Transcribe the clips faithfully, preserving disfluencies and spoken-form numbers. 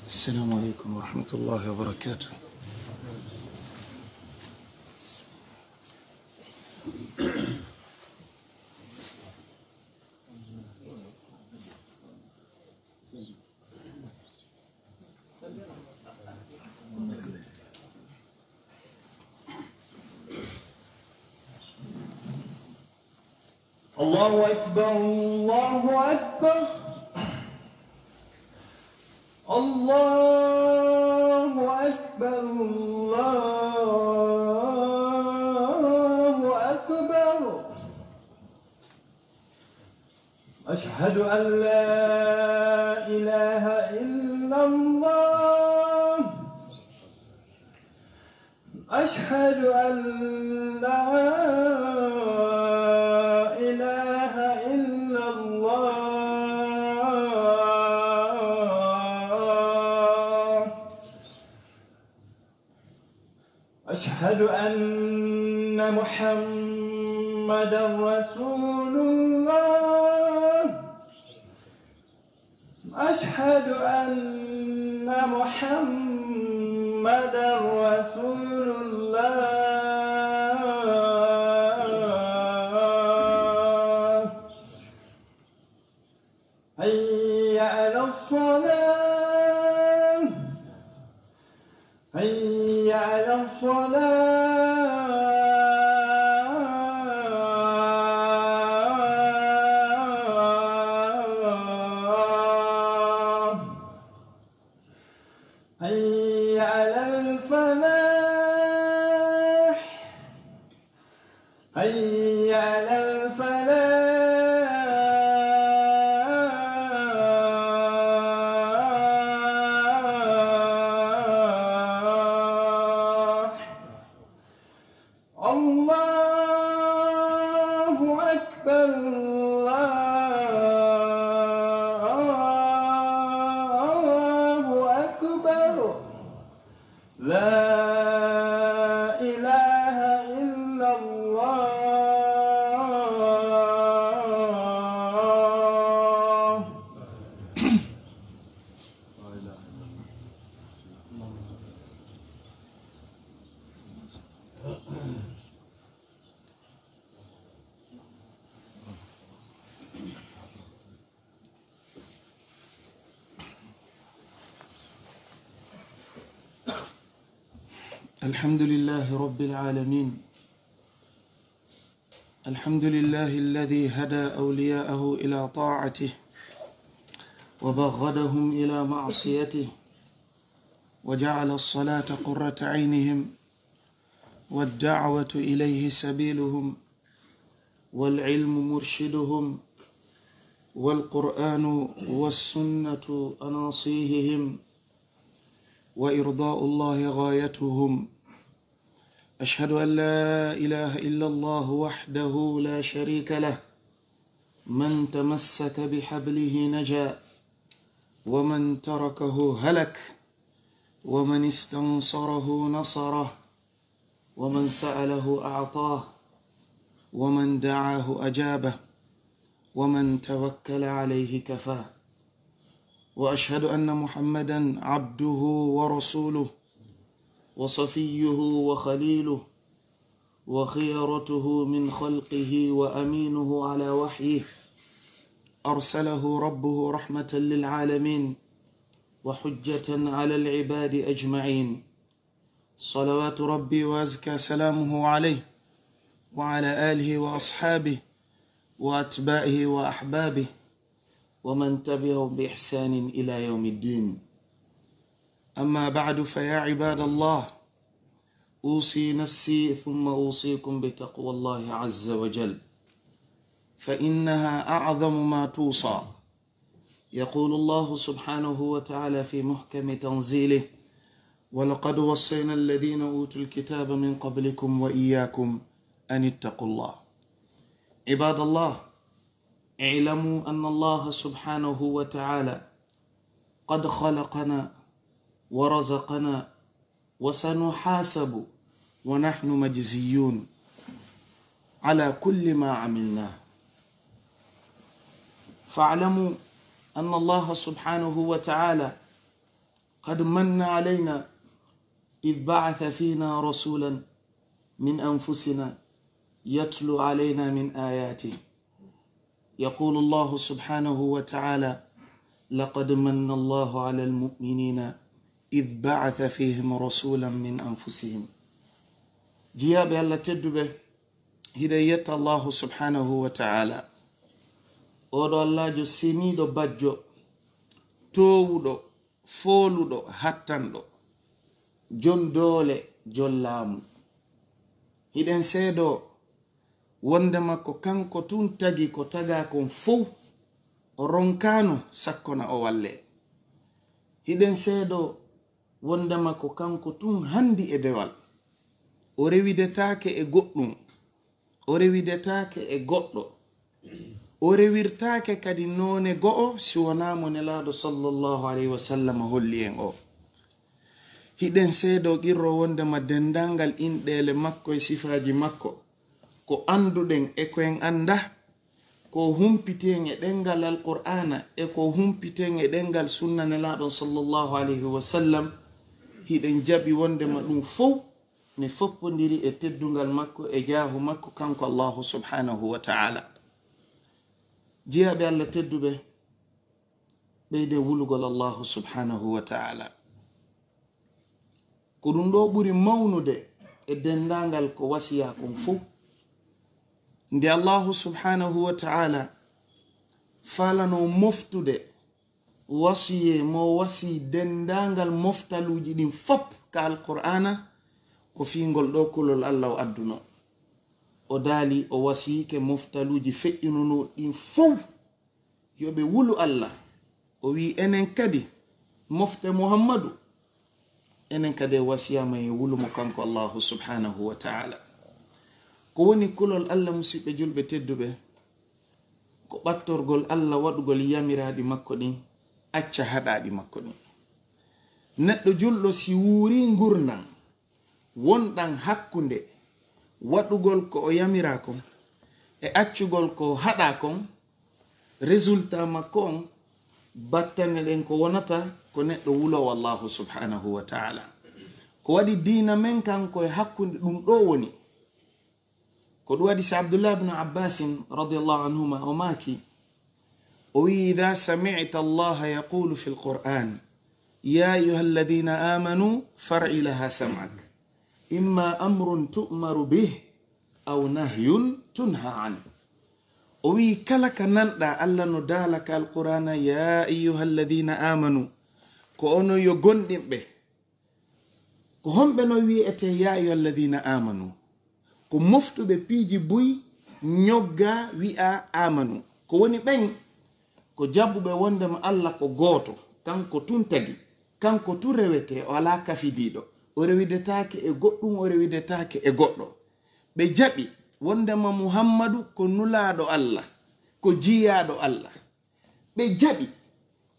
السلام عليكم ورحمة الله وبركاته. الله أكبر، الله أكبر. الله أكبر، الله أكبر. أشهد أن لا إله إلا الله. أشهد أن لا إله إلا الله. أشهد أن محمدا رسول الله. أشهد أن محمدا رسول الله. حي على الصلاة. حي على الصلاة. حي على الفلاح. حي على الفلاح. الله أكبر، الله أكبر. لا إله إلا الله. الحمد لله رب العالمين. الحمد لله الذي هدى أولياءه إلى طاعته وبغضهم إلى معصيته وجعل الصلاة قرة عينهم والدعوة إليه سبيلهم والعلم مرشدهم والقرآن والسنة أناصيهم وإرضاء الله غايتهم. أشهد أن لا إله إلا الله وحده لا شريك له، من تمسك بحبله نجا، ومن تركه هلك، ومن استنصره نصره، ومن سأله أعطاه، ومن دعاه أجابه، ومن توكل عليه كفاه. وأشهد أن محمدا عبده ورسوله وصفيه وخليله وخيرته من خلقه وأمينه على وحيه، أرسله ربه رحمة للعالمين وحجة على العباد أجمعين. صلوات ربي وأزكى سلامه عليه وعلى آله وأصحابه وأتباعه وأحبابه ومن تبعهم بإحسان إلى يوم الدين. أما بعد، فيا عباد الله، أوصي نفسي ثم أوصيكم بتقوى الله عز وجل، فإنها أعظم ما توصى. يقول الله سبحانه وتعالى في محكم تنزيله: ولقد وصينا الذين أوتوا الكتاب من قبلكم وإياكم أن اتقوا الله. عباد الله، اعلموا أن الله سبحانه وتعالى قد خلقنا ورزقنا وسنحاسب ونحن مجزيون على كل ما عملناه. فاعلموا أن الله سبحانه وتعالى قد من علينا إذ بعث فينا رسولا من أنفسنا يتلو علينا من آياته. يقول الله سبحانه وتعالى: لقد من الله على المؤمنين إذ بعث فيهم رسولا من أنفسهم. Jiyaaɓe Alla tedduɓe, hiɗen yetta Allahu subhanahu wa ta'ala. Oɗo Allaajo seniiɗo, bajjo, toowuɗo, fooluɗo, hattanɗo, jon doole, jon laamu. Hiɗen seedoo wondema ko kanko tun tagi ko tagaa kon fow, o ronkaano sakko na o wallee. Hiɗen seedoo wondema ko kanko tun handi e dewal. O rewidetaake e goɗɗun, o rewidetaake e goɗɗo, o rewirtaake kadi noone go'o si wonaa mo Nelaaɗo sallallahu alayhi wa sallam holli en o. Hiɗen seedoo qirro wondema denndaangal inɗeele makko e sifaaji makko ko annduɗen e ko en anndaa, ko humpiti en e ɗemngal Alqur'aana e ko humpiti en e ɗemngal sunna Nelaaɗo sallallahu alayhi wa sallam, hiɗen jaɓi wondema ɗun fow ne foppondiri e teddungal makko e jaahu makko kanko Allahu subhanahu wa ta'ala. Jiyaaɓe Alla tedduɓe, ɓeyden wulugol Allahu subhanahu wa ta'ala. Ko ɗun ɗoo ɓuri mawnude e denndaangal ko wasiyaa kon fow. Nde Allahu subhanahu wa ta'ala faalanoo moftude wasiyee mo wasii denndaangal moftaluuji ɗin fow ka Alqur'aana, ko fii ngol ɗoo kulol Alla o addunoo. O daali, o wasiike moftaluuji feƴƴununoo ɗin fow yo ɓe wulu Alla. O wi'i, enen kadi, mofte Muhammadu, enen kadi en wasiyaama en wulu mo kanko Allahu subhanahu wa ta'ala. Ko woni kulol Alla, musiɓɓe julɓe tedduɓe? Ko ɓattorgol Alla, waɗugol yamiraaɗi makko ɗin, acca haɗaaɗi makko ɗin. Neɗɗo julɗo si wuurii ngurndan wonɗan hakkunde waɗugol ko o yamiraa kon e accugol ko haɗaa kon, résultat makko on, battane ɗen ko wonata ko neɗɗo wuloowo Allahu subhanahu wa ta'ala. Ko waɗi diina men kan ko e hakkunde ɗun ɗoo woni. Ko ɗun waɗi si Abdullah ibn Abbasin radiyallahu anhuma o maaki, o wi'i, إذا سمعت الله يقول في القرآن: يا أيها الذين آمنوا فارع لها سمعك، إما أمر تؤمر به أو نهي تنهى عنه. O wi'i, kala ka nanɗaa Alla no daala ka Alqur'aana, يا أيها الذين آمنوا, ko onon yo gomɗinɓe. Ko homɓe non wi'etee يا أيها الذين آمنوا? Ko moftuɓe piiji buy, ñoggaa, wi'aa آمنوا. Ko woni ɓen? Ko jaɓuɓe wondema Alla ko gooto, kanko tun tagi, kanko tun rewetee, o alaa kafidiiɗo, o rewidetaake e goɗɗun, o rewidetaake e goɗɗo. Ɓe jaɓi wondema Muhammadu ko nulaaɗo Alla, ko jiyaaɗo Alla. Ɓe jaɓi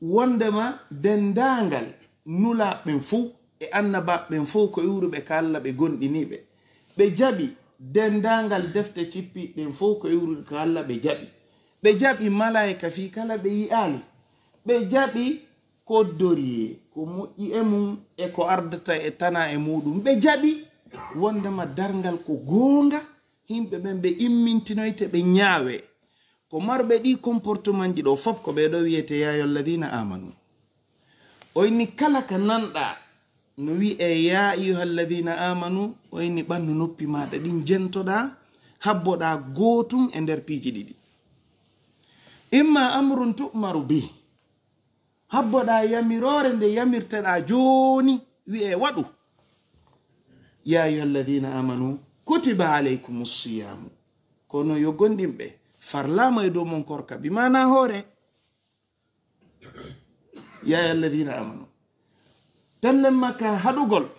wondema denndaangal nulaaɓe ɓen fow e annabaaɓe ɓen fow ko iwruɓe ka Alla, ɓe gomɗinii ɓe. Ɓe jaɓi denndaangal defte cippiiɗe ɗen fow ko iwruɗe ka Alla, ɓe jaɓi. Ɓe jaɓi malaa'ika fii kala ɓe yi'aali. Ɓe jaɓi ko doriyee, ko moƴƴi e mun e ko ardata e tanaa e muuɗun. Ɓe jaɓi wondema darngal ko goonga, yimɓe ɓen ɓe immintinoyte, ɓe ñaawee. Ko marɓe ɗii comportement ji ɗoo fow ko ɓee ɗoo wi'etee يا أيها الذين آمنوا. O inni kala ka nanɗaa no wi'ee يا أيها الذين آمنوا, o inni ɓannu noppi maaɗa ɗin, jentoɗaa, habboɗaa gootun e nder piiji ɗiɗi. إما أمر تؤمر به, habboɗaa yamiroore nde yamirteɗaa jooni, wi'ee waɗu. يا أيها الذين آمنوا كتب عليكم الصيام. Kono yo gomɗinɓe, farlaama e dow mon korka, bi maanaa hoore. يا أيها الذين آمنوا. Tellen ma ka haɗugol.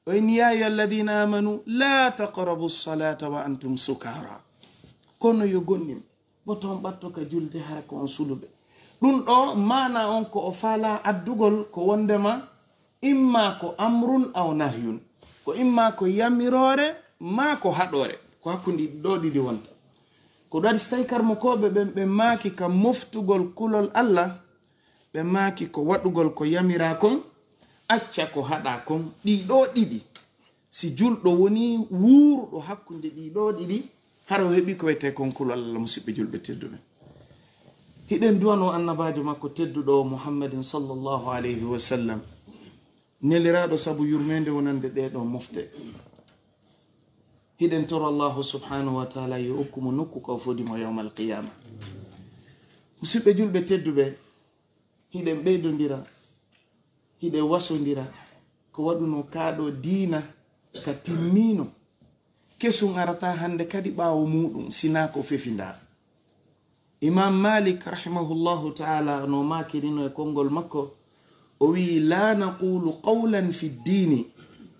O inni, يا أيها الذين آمنوا لا تقربوا الصلاة وأنتم سكارى. Kono yo gomɗinɓe, woto on ɓatto ka julde hara ko on suluɓe. Ɗun ɗoo maanaa on ko o faalaa addugol ko wondema imma ko أمر أو نهي. Ko imma ko yamiroore maa ko haɗoore. Ko hakkunde ɗoo ɗiɗi wonta. Ko ɗun waɗi si tawii karmokooɓe ɓen ɓe maaki ka moftugol kulol Alla, Ɓe maaki, ko waɗugol ko yamiraa kon, acca ko haɗaa kon. Ɗii ɗoo ɗiɗi, si julɗo wonii wuuruɗo hakkunde ɗii ɗoo ɗiɗi, hara o heɓii ko wi'etee kon kulol Allah, musiɓɓe julɓe tedduɓe. Hiɗen duwanoo annabaajo makko tedduɗo o Muhammadin sallallahu alayhi wa sallam, neliraaɗo sabu yurmeende wonande ɗee ɗoo mofte. Hiɗen toro Allahu subhanahu wa taala yo okku mo nokku ka o fodi mo yawmal qiyaama. Musiɓɓe julɓe tedduɓe, hiɗen ɓeydondira, hiɗen wasondira ko waɗunoo kaa ɗoo diina ka timmiino. Kesun arataa hannde kadi ɓaawo muuɗum, sinaa ko fefindaa. Imam Malik rahimahullahu taala no maakirino e konngol makko, o wi'i, "La naqulu qawlan fi ddini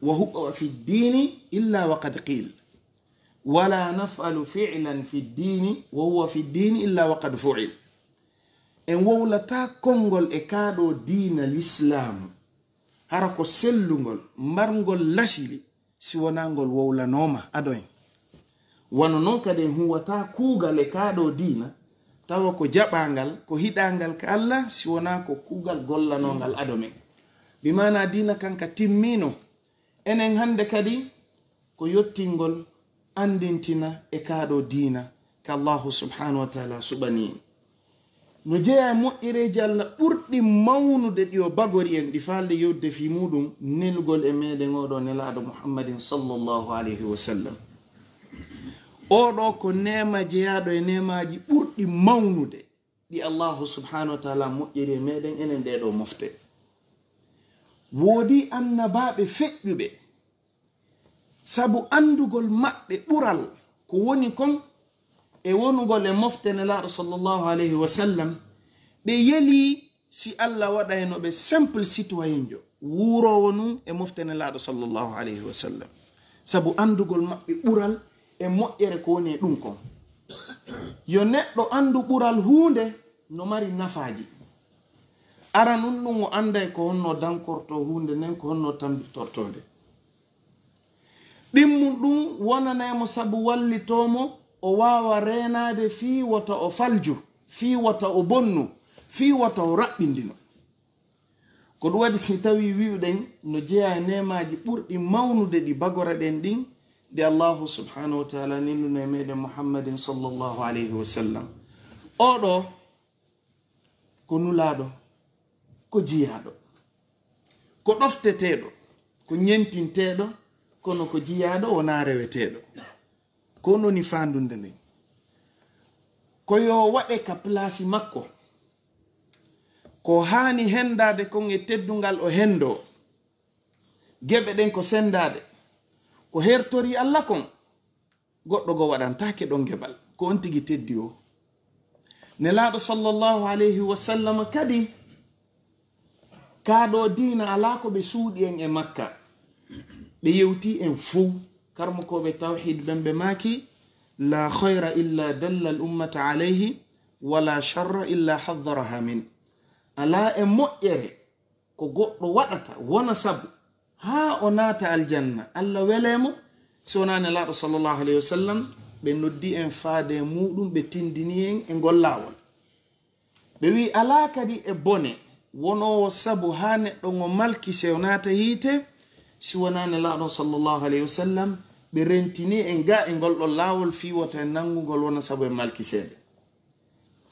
wa huwa fi ddini illa wa qad qil, wala naf'alu fi'lan fi ddini wa huwa fi ddini illa wa qad fu'il." En wowlataa konngol e kaa ɗoo diina Lislaamu, hara ko sellungol, marngol lasili, si wonaa ngol wowlanooma ado en. Wano non kadi en huwataa kuugal e kaa ɗoo diina, tawa ko jaɓaangal, ko hiɗaangal ka Allah, si wonaa ko kuugal gollanoongal ado men. Bi maanaa diina kan ka timmiino, enen hannde kadi ko yottingol anndintina e kaa ɗoo diina ka Allahu subhanahu wa taala suɓanii en. No jeyaa e moƴƴereeji Allah ɓurɗi mawnude ɗi o bagori en, ɗi faalde yewtude fii muuɗum, nelugol e meɗen oo ɗoo Nelaaɗo Muhammadin sallallahu alayhi wa sallam. Oo ɗoo ko neema jeyaaɗo e neemaaji ɓurɗi mawnude ɗi Allahu subhanahu wa taala moƴƴiri e meɗen enen ɗee ɗoo mofte. Woodii annabaaɓe feƴƴuɓe, sabu anndugol maɓɓe ɓural ko woni kon e wonugol e mofte Nelaaɗo sallallahu alayhi wa sallam, ɓe yelii si Allah waɗayno ɓe simple citoyenjo wuuroowo nun e mofte Nelaaɗo sallallahu alayhi wa sallam, sabu anndugol maɓɓe ɓural e moƴƴere ko woni e ɗum kon. Yo neɗɗo anndu ɓural huunde no mari nafaaji. Aranun ɗum, o annday ko honno dankortoo huunde nden, ko honno tambintortoo nde. Ɗimmun ɗum wonanay mo sabu wallitoo mo, o waawa reenaade fii wota o falju, fii wota o bonnu, fii wota o raɓɓindino. Ko ɗum waɗi, si tawii wi'uɗen no jeyaa e neemaaji ɓurɗi mawnude ɗi bagoraɗen ɗin, ɗi Allahu subhanahu wa taala nelduno e meɗen Muhammadin sallallahu alayhi wa sallam. Oo ɗoo ko Nulaaɗo, ko jiyaaɗo, ko ɗofteteeɗo, ko ñentinteeɗo, kono ko jiyaaɗo, wonaa reweteeɗo. Ko non woni faandunde nden. Ko yo waɗe ka palaasi makko. Ko haani hendaade kon e teddungal o hendoo. Geɓe ɗen ko sendaade. Ko hertorii Alla kon, goɗɗo goo waɗantaake ɗon geɓal. Ko on tigi teddi o. Nelaaɗo sallallahu alayhi wa sallam kadi, kaa ɗoo diina alaa ko ɓe suuɗi en e Makka. Ɓe yewtii en fow. Karmokooɓe tawhiid ɓen ɓe maaki, "La khayra illa dalla al ummata alayhi, wa la sharra illa haddaraha min." Alaa e moƴƴere ko goɗɗo waɗata wona sabu haa o naata aljanna, Alla welee mo, si wonaa Nelaaɗo sallallahu alayhi wa sallam, ɓe noddi en faade e muuɗum, ɓe tindini en e ngol laawol. Ɓe wi'i, alaa kadi e bone wonoowo sabu haa neɗɗo ngo malkisee o naata hiite, si wonaa Nelaaɗo sallallahu alayhi wa sallam, ɓe rentini en ga e ngol ɗon laawol fii wota en nanngungol wona sabu en malkiseede.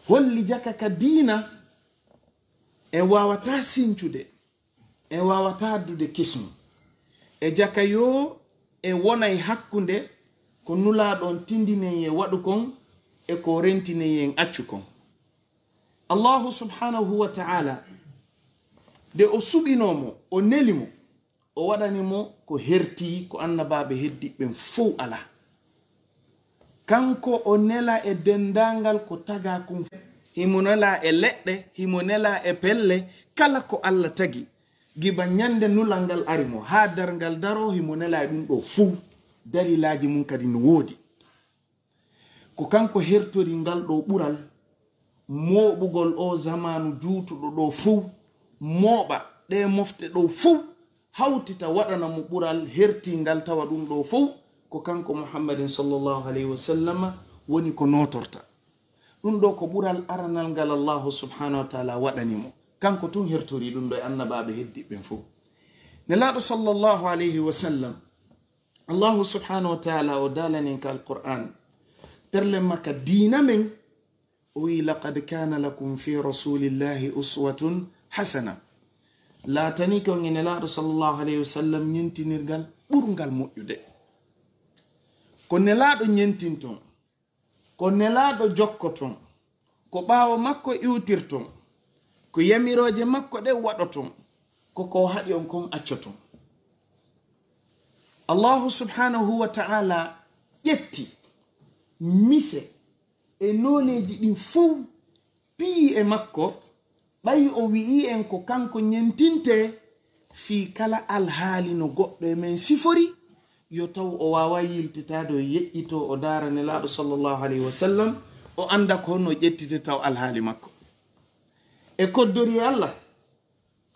Holli jaka ka diina, en waawataa sincude, en waawataa addude kesum. E jaka yoo en wonay hakkunde ko Nulaaɗo on tindini en e waɗu kon e ko rentini en accu kon. Allahu subhanahu wa ta'ala, nde o suɓinoo mo, o neli mo, o waɗani mo ko hertii ko annabaaɓe heddiiɓe ɓen fow alaa. Kanko o nelaa e denndaangal ko tagaa kun. Himo nelaa e leɗɗe, himo nelaa e pelle, kala ko Alla tagi. Giba ñande nulal ngal ari mo, haa darngal daroo, himo nelaa e ɗum ɗoo fow. Dalilaaji mun kadi no woodi. Ko kanko hertori ngal ɗoo ɓural, mooɓugol oo zamaanu juutuɗo ɗoo fow, mooɓa ɗee mofte ɗoo fow, hawtita waɗana mo ɓural hertiingal tawa ɗum ɗoo fow, ko kanko Muhammadin sallallahu alayhi wa sallama woni ko nootorta. Ɗum ɗoo ko ɓural aranal ngal Allahu subhanahu wa ta'ala waɗani mo. Kanko tun hertori ɗun ɗo e annabaaɓe heddiiɓe ɓen fow. Nelaaɗo sallallahu alayhi wa sallam, Allahu subhanahu wa ta'ala o daalani en ka Alqur'aan, terle makka diina men, o wi'i, "Laqad kana lakum fi rasulillahi uswatun hasana." Laatani kon e Nelaaɗo sallallahu alayhi wa sallam ɲentinirgal ɓurngal moƴƴude. Ko Nelaaɗo ɲentinton, ko Nelaaɗo jokkoton, ko ɓaawo makko iwtirton, ko yamirooje makko ɗen waɗoton, ko ko o haɗi on kon accoton. Allahu subhanahu wa ta'ala ƴetti mise e nooneeji ɗin fow piyi e makko, ɓay o wi'ii en ko kanko ɲentintee fii kala alhaali no goɗɗo e men sifori, yo taw o waaway yiltitaade, o yeƴƴitoo, o daara Nelaaɗo sallallahu alayhi wa sallam, o annda ko honno o ƴettitata o alhaali makko. E koddori Allah,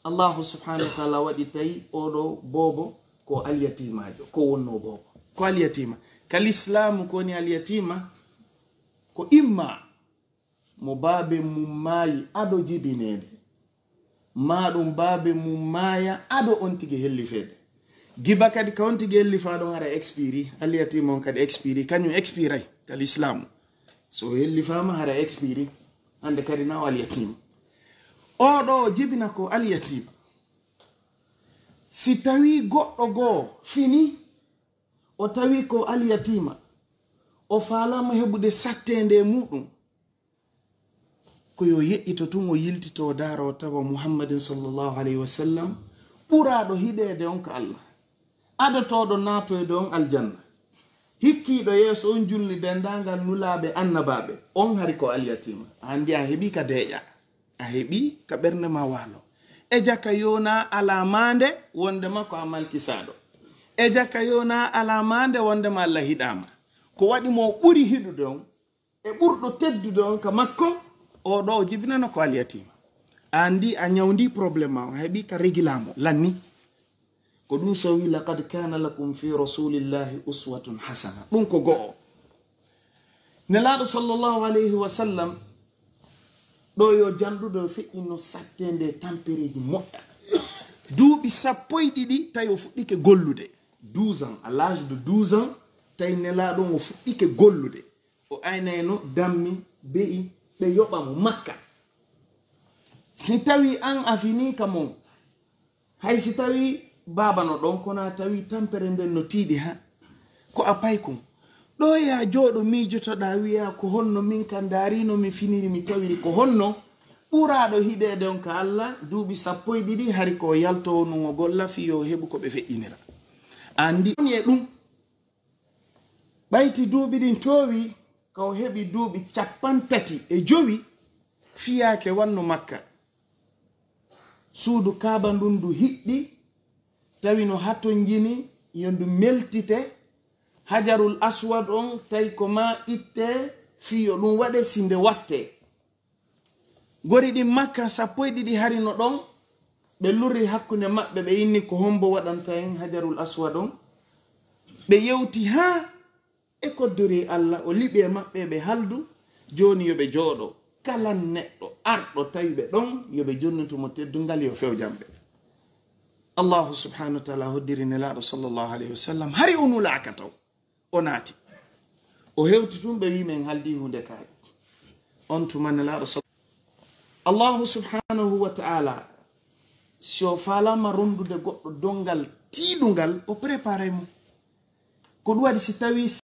Allahu subhanahu wa ta'ala waɗi tawi oo ɗoo boobo ko alyatiimaajo, ko wonnoo boobo. Ko alyatiima. Ka lislaamu ko woni alyatiima? Ko imma mo baaben mun maayi ado jibineede, maa ɗun baaben mun maaya ado on tigi hellifeede. Giba kadi ka on tigi hellifaa ɗon hara expiri, alyatiima on kadi expiri, kaɲun expiray ka lislaamu. Si o hellifaama hara expiri, hande kadi na o alyatiima. Oo ɗoo o jibina ko alyatiima. Si tawii goɗɗo goo fini, o tawi ko alyatiima, o faalaama heɓude satteende e muuɗun, ko yo yeƴƴito tun, o yiltitoo, o daara, o tawa Muhammadin sallallahu alayhi wa sallam, ɓuraaɗo hiɗeede on ka Allah, adotooɗo naatoyde on aljanna, hikkiiɗo yeeso on julni denndaangal nulaaɓe annabaaɓe, on hari ko alyatiima. A anndi a heɓii ka deeƴaa, a heɓii ka ɓernde maa waalo. E jaka yo na alaa maande wonndema ko a malkisaaɗo. E jaka yo na alaa maande wonndema Allah hiɗaama. Ko waɗi mo ɓuri hiɗude on, e ɓurɗo teddude on ka makko, oo ɗoo o jibinano ko alyatiima. A anndi a ɲawndii problème maa on, a heɓii ka regilaa mo, lanni. Ko ɗun si o wi'i, "Laqad kana lakum fi rasulillahi uswatun hasana." Ɗun ko go'o. Nelaaɗo sallallahu alayhi wa sallam, ɗoo yo janɗuɗo yo feƴƴinno satteende e tampereeji moƴƴa. Duuɓi sappo e ɗiɗi tawi o fuɗɗike gollude. Douze ans, à l'âge de douze ans, tawi Nelaaɗo on o fuɗɗike gollude. O aynayno dammi, be'i, ɓe yoɓa mo Makka. Si tawii an a finii ka mon, hay si tawii baaba no ɗon, kono a tawii tampere nden no tiiɗi, ha? Ko a paykun. Ɗoo yo a jooɗo miijotoɗaa, wi'aa, "Ko honno min kan ndaariino, mi finiri, mi tawiri ko honno ɓuraaɗo hiɗeede on ka Alla duuɓi sappo e ɗiɗi, hari ko o yaltoowo non o golla fii yo o heɓu ko ɓe feƴƴinira." A anndi e ɗun. Ɓayti duuɓi ɗin toowii, ka o heɓi duuɓi cappanɗe tati e jowi, fiyaake wanno Makka. Suudu Kaaba ndun ndu hiɗɗi, tawi no hatonjini, yo ndu meltite. Hajarul Aswad on, tawi ko maa ittee, fii yo ɗun waɗe si nde wattee. Gori ɗin Makka sappo e ɗiɗi hari no ɗon, ɓe lurri hakkunde maɓɓe, ɓe inni, "Ko hombo waɗanta en Hajarul Aswad on?" Ɓe yewti haa e koddori Alla, o liɓi e maɓɓe, ɓe haldu, jooni yo ɓe jooɗo. Kala neɗɗo arɗo tawi ɓe ɗon, yo ɓe jonnitu mo teddungal, yo fewjan ɓe. Allahu subhanahu wa ta'ala hoddiri Nelaaɗo sallallahu alayhi wa sallam, hari o nulaaka taw. O naati. O hewti tun, ɓe wi'i, "Men haldi huunde kaari." On tuma Nelaaɗo sal-, Allahu subhanahu wa ta'ala, si o faalaama rondude goɗɗo dongal tiiɗungal, o préparay mo. Ko ɗun waɗi si tawii